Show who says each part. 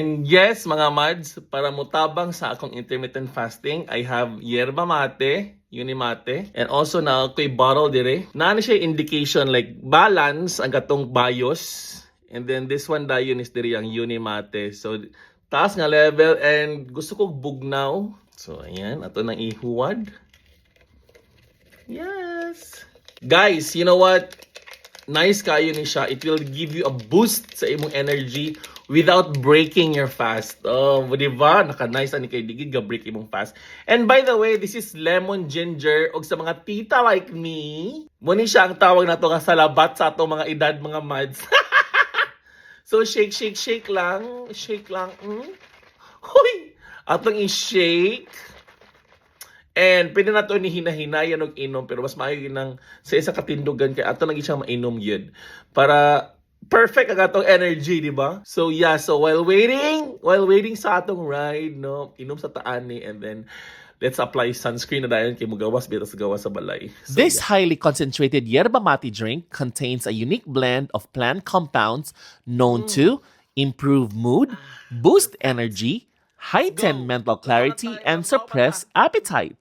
Speaker 1: And yes, mga mads, para mutabang sa akong intermittent fasting, I have yerba mate, Unimate, and also naa ko'y bottle dire. Naa ni siya indication like balance ang katong BIOS. And then this one dayon is diri ang Unimate. So taas nga level and gusto ko bugnaw. So ayan, ato nang ihuwad. Yes. Guys, you know what? Nice kayo ni siya. It will give you a boost sa imong energy without breaking your fast. Oh, di ba? Naka-nice ani kay di gyud ga break imong fast. And by the way, this is lemon ginger og sa mga tita like me, mao ni siya ang tawag nato nga salabat sa atong mga edad, mga mads. So shake, shake, shake lang, shake lang. Huy! Atong i-shake. And pwede na to ni hinahinayan og inom, pero mas maayo gyud nang sa isa ka tindugan kay ato lang gyud siyang mainom gyud para perfect ang atong energy, di ba? So yeah, so while waiting sa atong ride, no, inom sa ta ani and then let's apply sunscreen na dayon kay mugawas bitaw sa gawas sa balay. So,
Speaker 2: This
Speaker 1: yeah.
Speaker 2: highly concentrated yerba mate drink contains a unique blend of plant compounds known to improve mood, boost energy, heighten
Speaker 1: Go.
Speaker 2: mental clarity, and suppress appetite.